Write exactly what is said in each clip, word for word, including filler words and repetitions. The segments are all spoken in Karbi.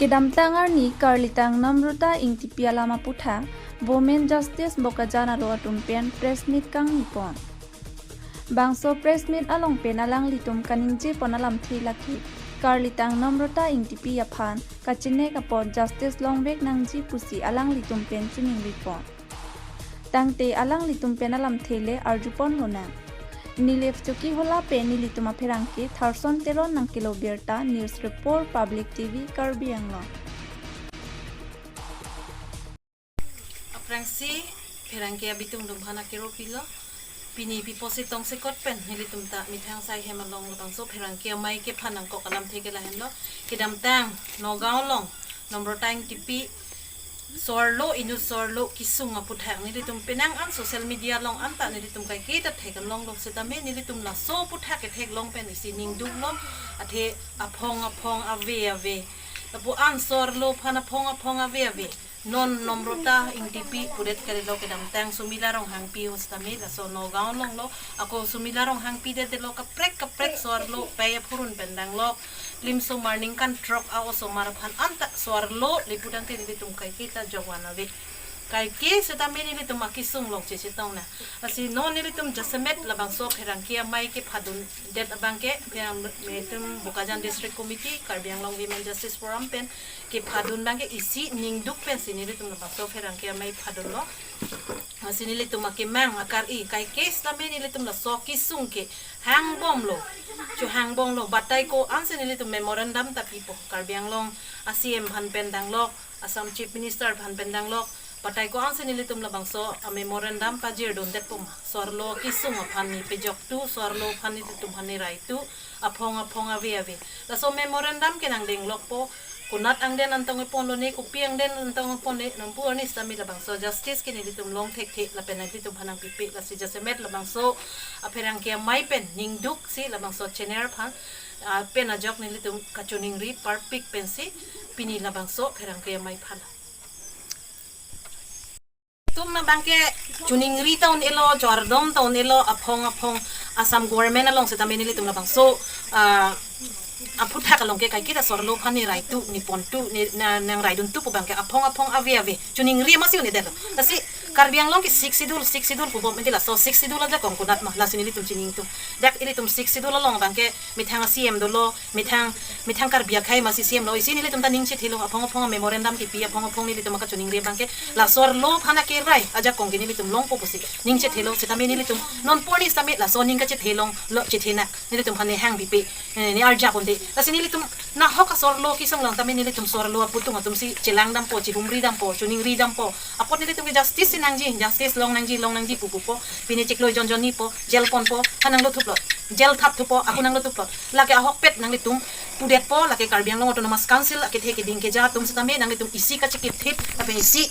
Kedamtang arni karlitang Nomrota Ingtipi alam aputhak Women Justice Bokajan aro atum pen press meet kangni pon. Bangso press meet along pen alanglitum kaningje pon alamthe lake karlitang Nomrota Ingtipi aphan kachinek apot justice longvek nangji pusi alanglitum pen chiningri pon. Tangte alanglitum pen alamthe le arju pon lonang. Nilip Chokihola pen nelitum apherangke Tharson Teron nangkelo birta, News Report, Public T V, Karbi Anglong. Aphrangsi pherangke abitung atum aphan akero pilo. Pini pi pusi tongsekot pen nelitum ta methang sai hem along labangso pherangke amei kephan nangkok alamthe ke lahenlo. Kedamtang Nagaon along Nomrota Ingtipi so-arlo, inut so-arlo kesung aputhak nelitum penang an social media along anta nelitum kaiketa theklonglo setame nelitum laso aputhak ketheklong pen isi ningduklo, athe aphong aphong ave ave. Lapu-an so-arlo aphan aphong aphong ave ave. Non Nomrota Ingtipi pudet kalilo, kedamtang Sumila Ronghangpi ho setame laso Nagaon alonglo, ako Sumila Ronghangpi detlo, kaprek kaprek so-arlo pei aphurun pen danglok. Limsomar ningkan throk a-osomar aphan anta so-arlo le pu tangte nelitum kaiketa jokvan ave. Kaike setame nelitum akesung longche chetong na. Lasi non nelitum jasemet labangso pherangke amei kephadundet abangke, pherang-, nelitum Bokajan District Committee, Karbi Anglong Women Justice Forum pen kephadun abangke isi ningduk pensi nelitum labangso pherangke amei phadunlo. Lasi nelitum akemang akari, kaike setame nelitum laso kesung ke hangbomlo, chohangbomlo, batai ko-ansi nelitum memorandum ta pipo, Karbi Anglong a-C M aphan pen danglok, Assam Chief Minister aphan pen danglok, batai ko-ansi nelitum labangso a-memorandum pajirdundetpo ma. So-arlo kesung aphan ne pejoktu, so-arlo aphan nelitum aphan ne raitu, aphong aphong ave ave. Laso memorandum ke nangdenglokpo, konat angdeng antong eponlo ne, kopi angdeng antong epon ne, non pu arni setame labangso justice ke nelitum long thekthe, lapen nanglitum aphan nangpipe, lasi jasemet labangso apherangke amei pen ningduksi labangso channel aphan, ah, pen ajok nelitum kachiningri parpik pensi pini labangso pherangke amei phan. Itum abangke chiningri ta un-elo, chardom ta un-elo, aphong aphong Assam government along setame nelitum labangso, ah, aputhak along ke kaiketa so-arlo aphan ne raitu, ne pontu, ne na-, nangraiduntu pu abangke aphong aphong ave ave. Chiningri amatsi un-edetlo. Lasi Karbi Anglong ke Sixth Schedule, Sixth Schedule pubom menti, laso Sixth Schedule ajakong konat ma, lasi nelitum chiningtung. Dak ilitum Sixth Schedule along abangke methang a-C M dolo, methang, methang Karbi akhei amatsi C M lo, isi nelitum ta ning chethelo, aphong aphong memorandum kepi, aphong aphong nelitum akachiningri abangke, la so-arlo aphan akerai ajakong ke nelitum longpo pusi ning chethelo, setame nelitum non pu arni setame laso ning kachethelonglo, chethenak nelitum aphan ne hangpipe, eh, ne arjap unde. Lasi nelitum nahok a-so-arlo kesung along tame nelitum so-arlo aputhak atumsi chelangdampo, chihumridampo, chiningridampo. Apot nelitum ke justice si nangji, justice long nangji, long nangji pu pupo. Pine chiklo jon jon nipo, jail ponpo, ha nanglo thuplot, jail thap thupo, ako nanglo thuplot. Lake ahokpet nanglitum pudetpo, lake Karbi Anglong Autonomous Council akethe keding keja atum setame nanglitum isi kachekipthip, lapen isi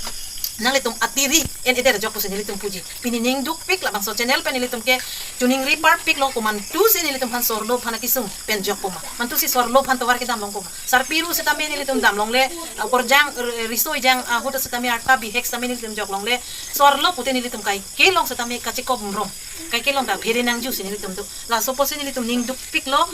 nanglitum atiri en-eder ajok pusi nelitum puji. Pini ningdukpik labangso channel pen nelitum ke chiningri parpiklo, komantusi nelitum aphan so-arlo aphan akesung pen jokpo ma, mantusi so-arlo aphan tovar kedam longpo ma. Sarpi ru setame nelitum damlongle, ah, korjang, r-, riso ejang, ah, ahut setame arta bihek setame nelitum joklongle, so-arlo pute nelitum kaike along setame kachekop rom, kaike along ta phere nangjusi nelitum do. Laso pusi nelitum ningdukpiklo.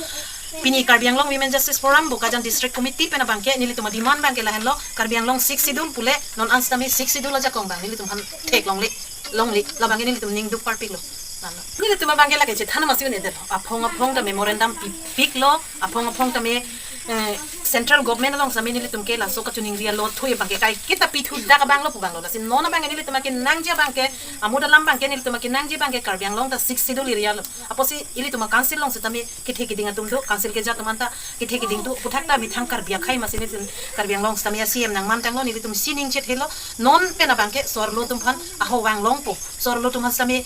Pini Karbi Anglong Women Justice Forum Bokajan District Committee pen abangke nelitum a-demand abangke lahenlo, Karbi Anglong Sixth Schedule pule non an setame Sixth Schedule ajakong abang nelitum aphan theklongle, longle, labangke nelitum ningduk parpiklo. Lalo. Nelitum abangke lake chethan amatsi un-edetlo. Aphong aphong ta memorandum pipiklo, aphong aphong tame, eh, central government along setame nelitum ke laso kachiningri alo thoi abangke kaiketa pithu dak abanglo pu abanglo. Lasi non abangke nelitum akenangji abangke, amut alam abangke nelitum akenangji abangke Karbi Anglong ta Sixth Schedule area lo. Apotsi ilitum a-council along setame kethe keding atum do, council keja atum anta kethe keding do, aputhak ta methang Karbi akhei amatsi nelitum Karbi Anglong setame a-C M nangmantanglo, nelitum isi ning chethelo, non pen abangke so-arlo atum aphan ahovang longpo, so-arlo atum aphan setame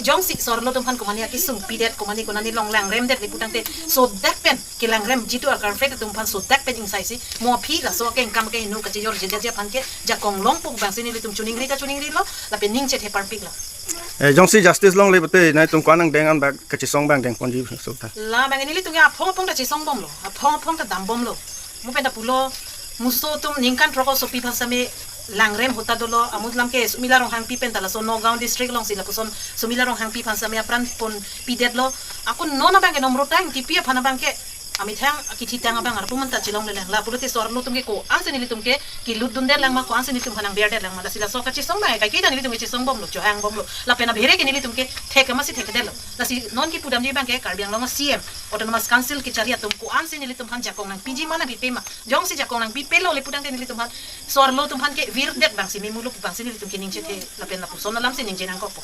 jongsi so-arlo atum aphan komane akesung pidet, komane konane long langremdet le pu tangte sodak pen kelangrem jitu a-culprit atum aphan sodak pen ingsaisi mo aphi laso akengkam kehingno kachejor jedet aphan ke jakong longpo abangsi nelitum chiningri kachiningrilo, lapen ning chethe parpiklo. Eh, jongsi justice longle pute nangtum ko-an angdeng an bak kachesong abang dengponji sota. Labang nelitum ke aphong aphong ta chesongbomlo, aphong aphong ta dambomlo. Mo pen ta pulo, muso atum ningkan throk osopi aphan setame langrem ahut ta dolo, amut alam ke Sumila Ronghangpi pen ta laso Nagaon district alongsi lapuson Sumila Ronghangpi aphan setame apran ponpidetlo. Ako non abangke Nomrota Ingtipi aphan abangke Amethang akithitang abang arpu manta chelongle lang. La pulote so-arlo atum ke ko-ansi nelitum ke kelutdundet lang ma, ko-ansi nelitum aphan nangberdet lang ma. Lasi laso kachesong abang kaike ta nelitum ke chesong bomlo, chohang bomlo. Lapen abhere ke nelitum ke thek amatsi thekdetlo. Lasi non kepudamji abang ke Karbi Anglong C M, Autonomous Council kechari atum ko-ansi nelitum aphan jakong nangpiji ma, nangpipe ma. Jongsi jakong nangpipelo le pudang ke nelitum aphan so-arlo atum aphan ke virdet abangsi me mulo pu abangsi nelitum ke ningje the, lapen lapuson alamsi ningje nangkokpo.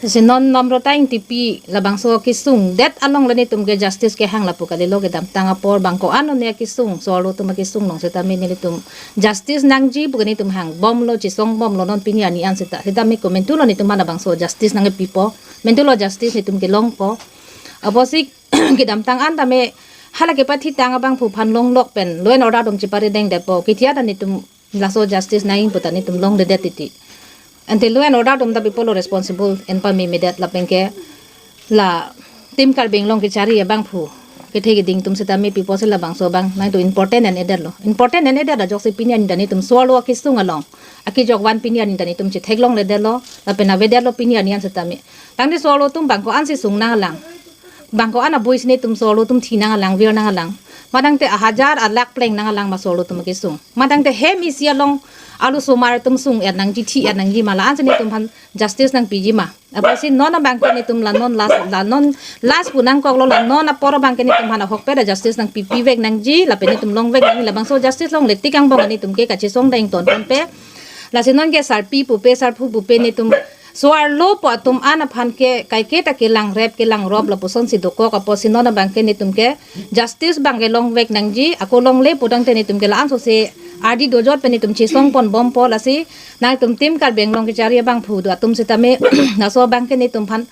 Si non Nomrota Ingtipi labangso kesungdet along le netum ke justice kehang lapu kalilo. Kedamtang apor bang ko-an one akesung, so-arlo atum akesung along setame nelitum justice nangji pu ke netum hang bomlo, chesong bomlo, non pini arni an seta. Setame komantulo netum aphan labangso justice nangkepipo, mantulo justice netum kelongpo. Apotsi kedamtang an tame hala kepathitang abangphu aphan longlok pen law and order atum cheparedengdetpo. Ketia ta netum laso justice nangji pu ta netum longledet titi. Ante law and order atum ta pipolo responsible, en pamemedet lapen ke la Team Karbi Anglong kechari abangphu kethe keding atum setame pipo si labangso abang nangtum important en-edetlo. Important en-edet ajoksi pini arni ta netum so-arlo akesung along akejok van pini arni ta netum chetheklongledetlo, lapen avedetlo pini arni an setame. Tangte so-arlo atum bang ko-ansi sung nanglang, bang ko-an aboisi netum so-arlo atum thi nanglang, vir nanglang. Matangte ahajar alakh pleng nanglang ma so-arlo atum akesung. Matangte hem isi along arlosomar atum sung-et nangji, thi-et nangji ma, la-ansi netum aphan justice nangpiji ma. Apotsi non abang ke netum la non last, la non last pu nangkoklo, la non apor abang ke netum aphan ahokpet ajustice nangpipivek nangji, lapen netum longvek nangji. Labangso justice longle tik angbong netum ke kachesongding ton ponpe. Lasi non ke sarpi pupe, sarphu pupe, netum so-arlo po atum an aphan ke kaike ta kelangrep kelangrop lapusonsi dokok. Apotsi non abang ke netum ke justice abang ke longvek nangji, ako longle pudangte netum ke la-an sose ardi dojot pen netum chesong pon bompo. Lasi nangtum Team Karbi Anglong kechari abangphu do atum setame laso abang ke netum aphan,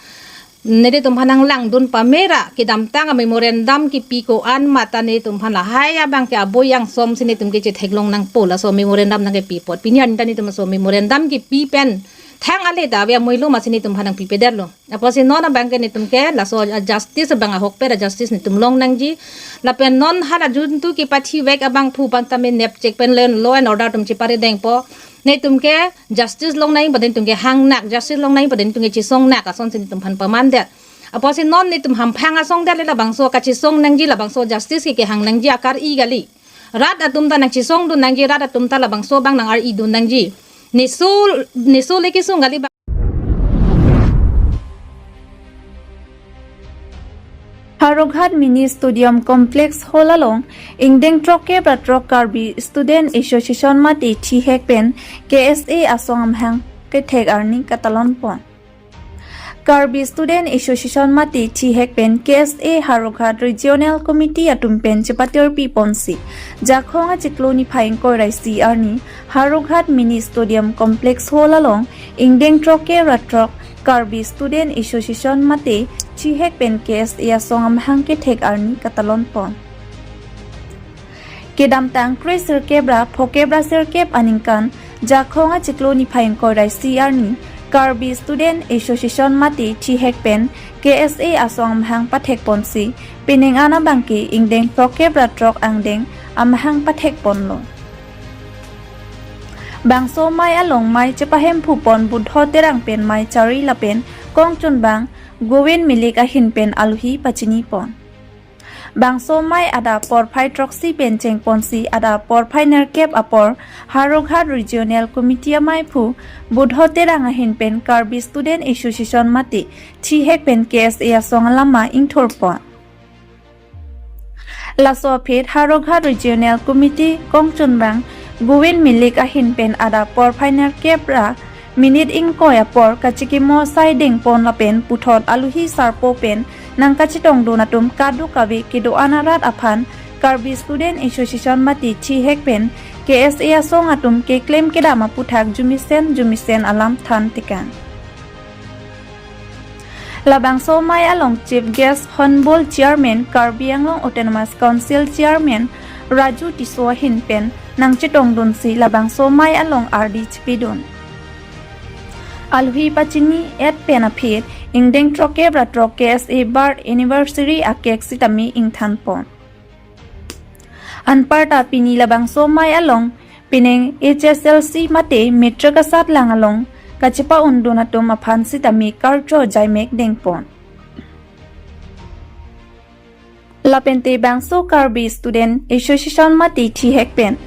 netum aphan nanglangdun pamera kedamtang a-memorandum kepi ko-an mata netum aphan lahai abang ke aboi angsomsi netum ke chetheklong nangpo, laso memorandum nangkepi apot. Pini arni ta netum laso memorandum kepi pen thang ale ta ave amoilo masi netum aphan nangpipedetlo. Apotsi non abang ke netum ke laso justice abang ahokpet ajustice netum long nangji. Lapen non hala juntu kepathivek abangphu aphan tame nepchek pen law and order atum cheparedengpo. Netum ke justice long nangji pu netum ke hangnak, justice long nangji pu netum ke chesongnak asonsi netum aphan pamandet. Apotsi non netum hamphang asongdet le labangso kachesong nangji, labangso justice ke kehang nangji akar-i kali. Rat atum ta nangchesongdun nangji, rat atum ta labangso abang nang-ar-idun nangji. Neso, neso le kesung kali ba. Howraghat Mini Stadium Complex Hall along ingdeng throkkep ra throk Karbi Student Association mate thihek pen K S A asong amahang kethek arni katalon pon. Karbi Student Association mate thihek pen K S A Howraghat Regional Committee atum pen chepatirpi ponsi Jakhong achiklo niphai ingkoi ra isi arni Howraghat Mini Stadium Complex Hall along ingdeng throkkep ra throk Karbi Student Association mate thihek pen K S A asong amahang kethek arni katalon pon. Kedamtang kre sirkep ra phokep ra sirkep aningkan Jakhong achiklo niphai ingkoi ra isi arni Karbi Student Association mate thihek pen K S A asong amahang pathek ponsi pining an abang ke ingdeng throkkep ra throk angdeng amahang pathek ponlo. Bangso amei along mei chepahemphu pon Budho Terang pen mei chari lapen kongchunbang Govin Milik ahin pen alohi pachini pon. Bangso amei adap porphai throksi pen chengponsi adap porphai nerkep apor Howraghat Regional Committee ameiphu Budho Terang ahin pen Karbi Student Association mate thihek pen K S A asong alama ingthur pon. Laso aphi Howraghat Regional Committee kongchunbang Govin Milik ahin pen adap porphai nerkep ra minute ingkoi apor kachikimo asai dengpon lapen puthot alohi sarpo pen nangkachetongdun atum kadokave kedo-an arat aphan Karbi Student Association mate thihek pen K S A asong atum keklem kedam aputhak jumisen jumisen alam than tekang. Labangso amei along Chief Guest Honorable Chairman Karbi Anglong Autonomous Council Chairman Raju Tisso ahin pen nangchetongdunsi labangso amei along ardi chipidun. Alohi pachini et pen aphi ingdeng throkkep ra throk K S A birth anniversary a cake sitame ingthan pon. Anparta pini labangso amei along pining H S L C mate matric asatlang along kachepa-undun atum aphan sitame karcho jaimek dengpon. Lapente bangso Karbi Student Association mate thihek pen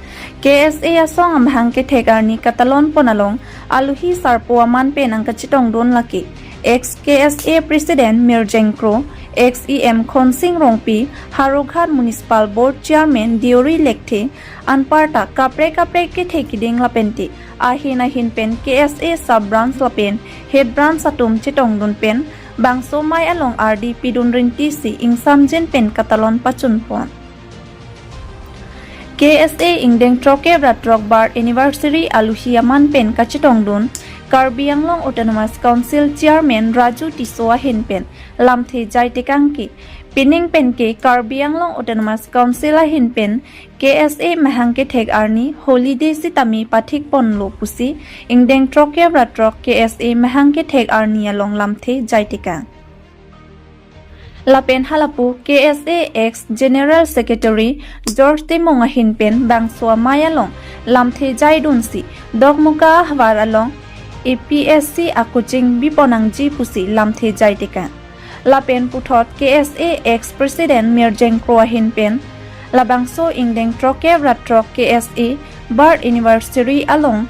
K S A asong amahang kethek arni katalon pon along aluhi sarpo aman pen nangkachetongdun lake ex K S A President Mirjeng Kro, ex E M Khonsing Rongpi, Howraghat Municipal Board Chairman Deori Lekthe, anparta kaprek kaprek kethe kiding lapente ahin ahin pen K S A sub branch lapen head branch atum chetongdun pen bangso amei along ardi pidun rinti si ingsamjin pen katalon pachun pon. K S A ingdeng throkkep ra throk birth anniversary aluhi aman pen kachetongdun Karbi Anglong Autonomous Council Chairman Raju Tisso ahin pen lamthe jai tekang ke, pining pen ke Karbi Anglong Autonomous Council ahin pen K S A mahang kethek arni holiday sitame pathik ponlo pusi ingdeng throkkep ra throk K S A mahang kethek arni along lamthe jai tekang. Lapen halapu K S A ex General Secretary George Timung ahin pen bangso amei along lamthe jaidunsi Dokmoka havar along A P S C acoaching biponangji pusi lamthe jai tekang. Lapen puthot K S A ex President Mirjeng Kro ahin pen labangso ingdeng throkkep ra throk K S A birth anniversary along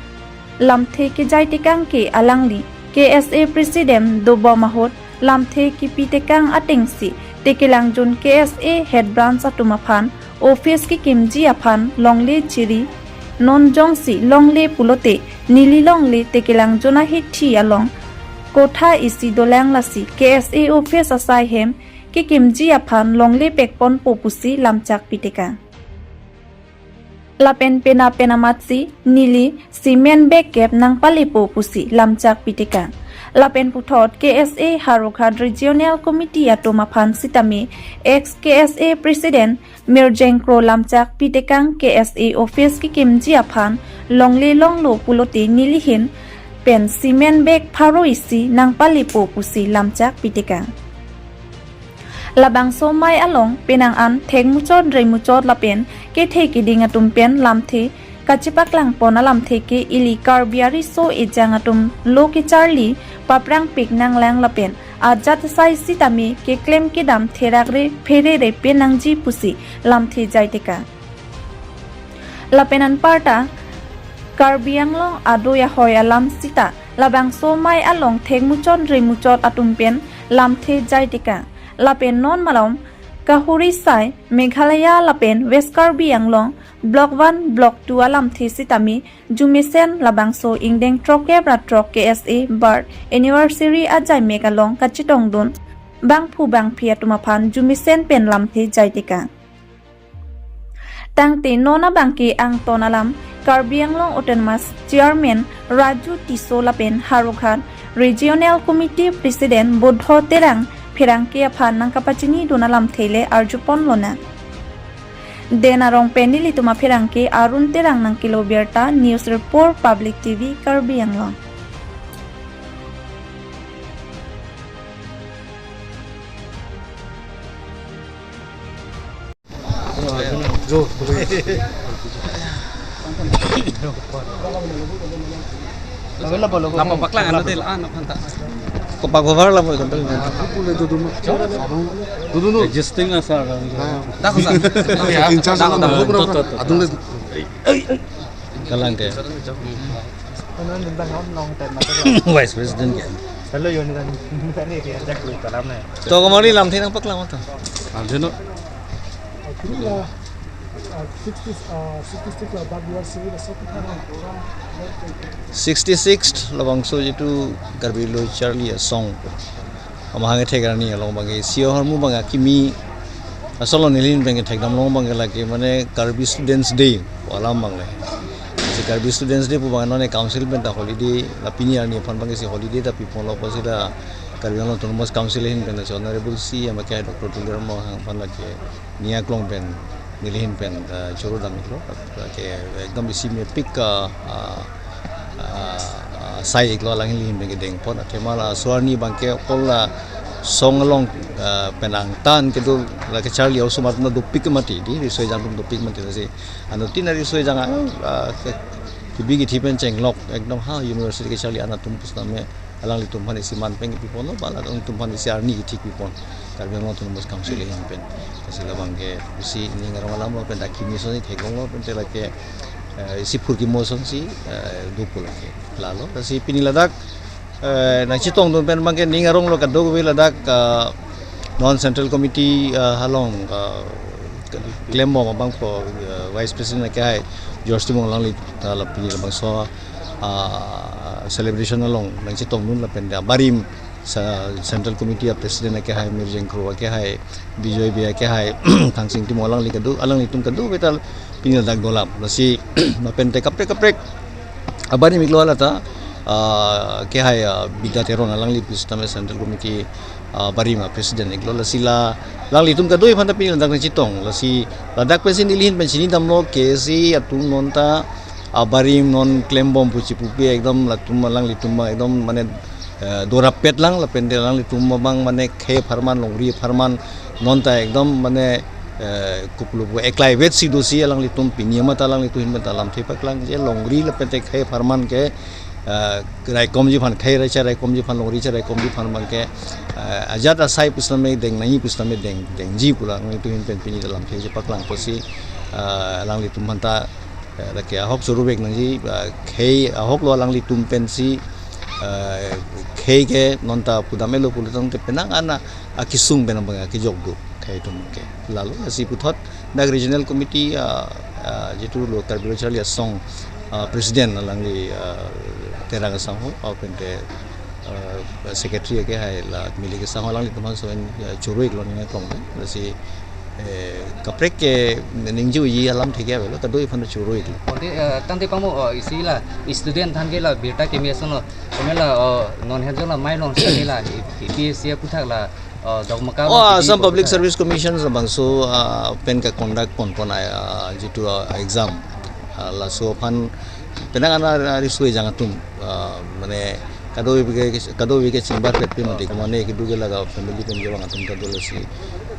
lamthe kejai tekang ke alangli K S A President dobom ahut lamthe kepi tekang atengsi tekelangjun K S A head branch atum aphan office kekimji aphan longle chiri, non jongsi longle pulote neli longle tekelangjun ahithi along kotha isi dolang, lasi K S A office asai hem kekimji aphan longle pekponpo pusi lamchak pi tekang. Lapen pena pena matsi neli cement bag kep nangpalepo pusi lamchak pi tekang. Lapen puthot K S A Howraghat Regional Committee atum aphan sitame ex K S A President Mirjeng Kro lamchak pi tekang, K S A office kekimji aphan longle longlo pulote neli ahin pen cement bag pharo isi nangpalepo pusi lamchak pi tekang. Labangso amei along penang an thekmuchot remuchot lapen kethe kiding atum pen lamthe kachepaklang pon alamthe ke ili Karbi ariso ejang atum lo kecharli paprang pik nanglang lapen ajat asai sitame keklem kedam therakre pherere pen nangji pusi lamthe jai tekang. Lapen anparta Karbi Anglong adoi ahoi alam sita labangso amei along thekmuchot remuchot atum pen lamthe jai tekang. Lapen non malom kahuri sai Meghalaya lapen West Karbi Anglong Block one, Block two alamthe sitame jumesen labangso ingdeng throkkep ra throk K S A birth anniversary ajai mek along kachetongdun bangphu bangphi atum aphan jumesen pen lamthe jai tekang. Tangte non abangke angton alam Karbi Anglong Autonomous Chairman Raju Tisso lapen Howraghat Regional Committee President Buddho Terang pherangke aphan nangkapachinidun alamthe le arjupon lonang. Den arong pen nelitum apherangke Arun Terang nangkelo birta, News Report, Public T V, Karbi Anglong. Napa paklang ano dil, ah, napa ta? Kopak babar lah, boy, contoh. Dudunu. Dudunu. Existing lah, sir. Dah, sir. In charge lah, adung deh. Kalang ke. Vice President ke. Hello, yun, yun, yun, yun, yun, yun. To kamari lamthe nangpaklang to. Lamthe no. Sixty, uh, sixty-six la bak luar sini la satu. Sixty-six labangso jitu Karbi Locharli Asong amahang kethek arni along abangke isi ahormu abang akimi asolo neli ahin abangke thekdam long abangke lake mane Karbi Students Day alam abang le. Si Karbi Students Day pu abang non council pen ta holiday, la pini arni aphan abangke si holiday ta piponlo pusi la Karbi Anglong Autonomous Council ahin pen si Honorable C E M ke Doctor Tuliram Ronghang aphan lake nia klong pen neli ahin pen, eh, choro dam iklo, lake ekdom isi mepik ka, ah, ah, ah, sai iklo, alang neli ahin pen kedeng pon, athema laso arni abangke kol la song along, ah, penang tan kedo lake charli osomar na dopik mati di, riso ejang atum dopik mati, lasi anuttin ariso ejang, ah, ah, ke, kebi kethe pen chenglok, ekdom ha university kecharli an atum pusitame alanglitum aphan isi man pen kepipon lo, ba alanglitum aphan isi arni kethik pipon Karbi Anglong Autonomous Council ahin pen. Lasi labang ke isi ning arong alam lo pen dak kimi ason si theklong lo pen te lake, eh, isi phurkimo ason si, eh, do pu lake. Lalo, lasi pini ladak, eh, nangchetongdun pen abang ke ning arong lo kadokave ladak, eh, non Central Committee, eh, along, eh, klembom abangpo, eh, Vice President akehai George Timung alangli ta la pini labangso, ah, celebration along nangchetongdun lapen ta barim sa Central Committee a President akehai Mirjeng Kro akehai Bijoy Bey akehai Thangsing Timung alangli kado, alanglitum kadokave ta pini ladak dolang. Lasi lapen te kaprek kaprek abarim iklo hala ta, ah, akehai, ah, Bidya Teron alangli pusitame Central Committee, ah, barim a President iklo, lasi la alanglitum kadokave aphan ta pini ladak nangchetong. Lasi ladak pensi neli ahin pen chini damlo K S A atum non ta abarim non klembom pu chipupe ekdom latum alanglitum ekdom mane, eh, dorapet lang lapen te alanglitum abang mane khei apharman longri apharman non ta ekdom mane, eh, kopilo pu eklai vet si dosi alanglitum pini amat alanglitum ahin pen ta lamthe paklangji longri lapen te khei apharman ke, eh, raikomji aphan khei rai cheraikomji aphan longri cheraikomji apharman ke, eh, ajat asai pusitame deng nangji pusitame deng dengji pu alanglitum ahin pen pini ta lamthe chepaklangpo si, eh, alanglitum aphan ta, eh, lake ahok choro-ik nangji, eh, khei ahok lo alanglitum pensi, eh, khei ke non ta pudam-et lo pulo tangte penang an akesung pen abang kejok do khei atum ke. Lalo lasi puthot dak Regional Committee, ah, ah, jitu lo Karbi Lo Charli Asong, ah, President alangli, ah, Terang Asangho, ah, pen te, ah, Secretary akehai la Mili Asangho alanglitum aphan so, ah, choro-ik lo ning arong lo. Lasi, eh, kaprek ke ningje-oji alamthe ke avelo, kadokave aphan choro-ik lo. Ante, eh, tangte pamo, oh, isi la student aphan ke la birta keme ason lo. Keme la, oh, non hemjong la mai long sa ke la, A P S C aphuthak la, oh, Dokmoka Oh, Assam Public Service Commission labangso, ah, pen ka conduct ponpon, ah, jitu, ah, exam, ah, laso aphan penang an, ah, riso ejang atum, ah, mane kadokave ke, kadokave ke chingbarpet pe mati, mane kedo ke laga family pen kevang atum ta do lasi,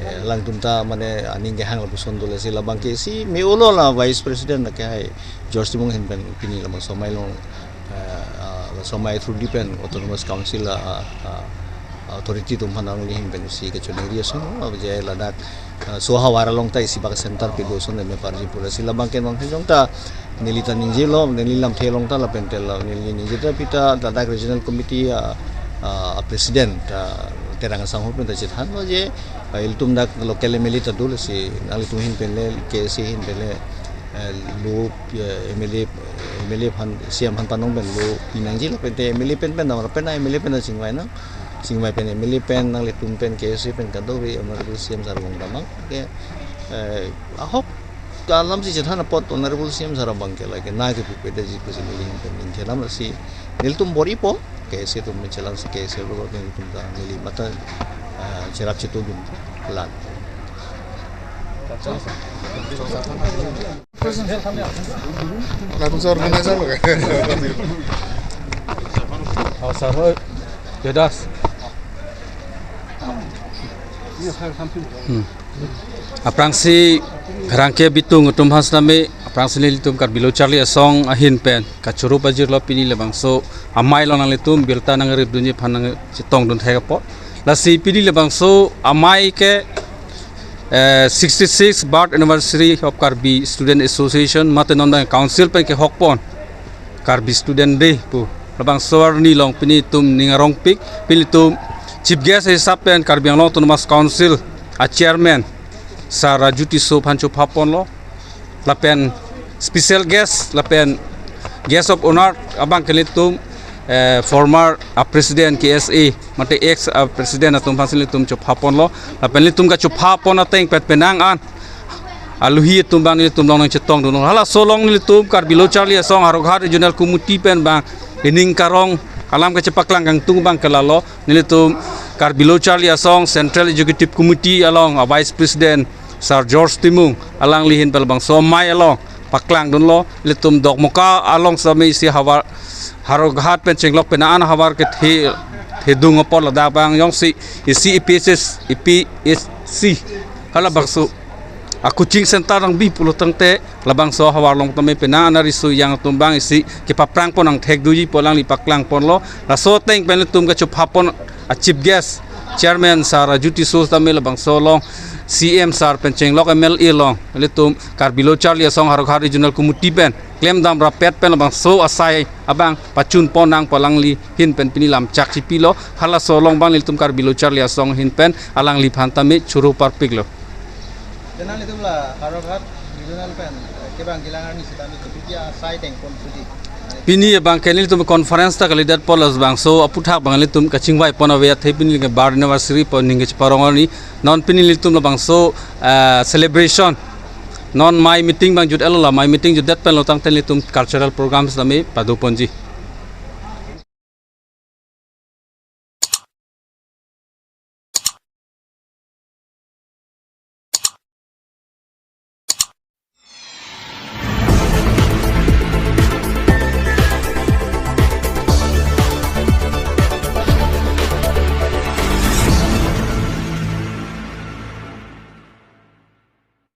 eh, alangtum ta mane aning kehang lapuson do lasi labang ke isi me-olo la Vice President akehai George Timung ahin pen pini labangso amei along, eh, ah, laso amei through di pen Autonomous Council, ah, ah, authority atum aphan alangli ahin pen isi kachiningri ason, ah, je ladak, ah, so havar along ta isi bak center kedo ason me parji pu lasi labang ke non hemjong ta neli ta ningje lo, neli lamthe along ta lapen te la neli ningje ta pita ladak Regional Committee, ah, ah, President, ah, Terang Asangho pen ta chethan lo je, ah, ilitum dak local M L A ta do lasi nanglitum ahin pen le, K S A ahin pen le, eh, lo, eh, M L A, M L A aphan, C M aphan panong pen lo pinangji lapen te M L A pen pen damra pen M L A pen chingvai nang, chingvai pen M L A pen nanglitum pen K S A pen kadokave Honorable C M sar vang damnang ke, eh, ahok alam si chethan apot Honorable C M sar abang ke lake na kepupe detji pusi neli ahin pen ningje lam lasi nelitum bor-ipo K S A atum chelang si K S A lo nelitum ta neli mata, eh, cherap chetongdun lang. Langsung organizer lo kan? Oh, sir, oh, ya das. Hmm. Aphrangsi pherangke bitung atum aphan sitame, aphrangsi nelitum Karbi Lo Charli Asong ahin pen kachoro pajirlo pini labangso amei along nanglitum birta nangripdunji aphan nangchetongdun thek apot. Lasi pini labangso amei ke, eh, sixty-six birth anniversary of Karbi Student Association, mate non abang council pen kehokpon Karbi Student Day pu labangso arni along pini itum ning arongpik, pini itum chief guest hisap pen Karbi Anglong Autonomous Council a chairman Sir Raju Tisso aphan chophaponlo. Lapen special guest lapen guest of honor abang ke nelitum, eh, former, ah, president K S A, mate ex, ah, president atum aphan si nelitum chophaponlo. Lapen nelitum kachophapon ateng pen penang an aluhi atum abang nelitum along nangchetongdunlo. Halaso along nelitum Karbi Lo Charli Asong Howraghat Regional Committee pen abang ining karong alam kachepaklang kangtung abang ke lalo, nelitum Karbi Lo Charli Asong Central Executive Committee along a Vice President Sir George Timung alangli ahin pen labangso amei along paklangdunlo. Nelitum Dokmoka along sitame isi havar Howraghat pen chenglok penang an havar kethe, thedung apot ladak abang jongsi isi A P S S, A P S C halabangso a coaching center nangbi pulo tangte labangso ahavar along tame penang ana riso ejang atum abang isi kepaprang pon nangthek doji pu alangli paklang ponlo. Laso ateng pen ilitum kachupha pon a chief guest chairman sir Raju Tisso tame labangso along C M sir pen chenglok M L A along ilitum Karbi Lo Charli Asong Howraghat Regional Committee pen klemdam rapet pen labangso asai abang pachun pon nang pu alangli ahin pen pini lamchak chipilo. Halaso along abang ilitum Karbi Lo Charli Asong ahin pen alangliphan tame choro parpiklo. Janang ilitum la Howraghat regional pen, eh, kevang kelang arni sitame kopi asai tengpon suji. Pini abang ke nelitum conference ta kalidet pon labangso aputhak abang ilitum kachingvai pon ave athe pini ke birth anniversary pu aning ke cheparong arni. Non pini ilitum labangso, eh, celebration. Non mai meeting abang jut-etlo, la mai meeting jutdet penlo tangte ilitum cultural programs tame pado ponji.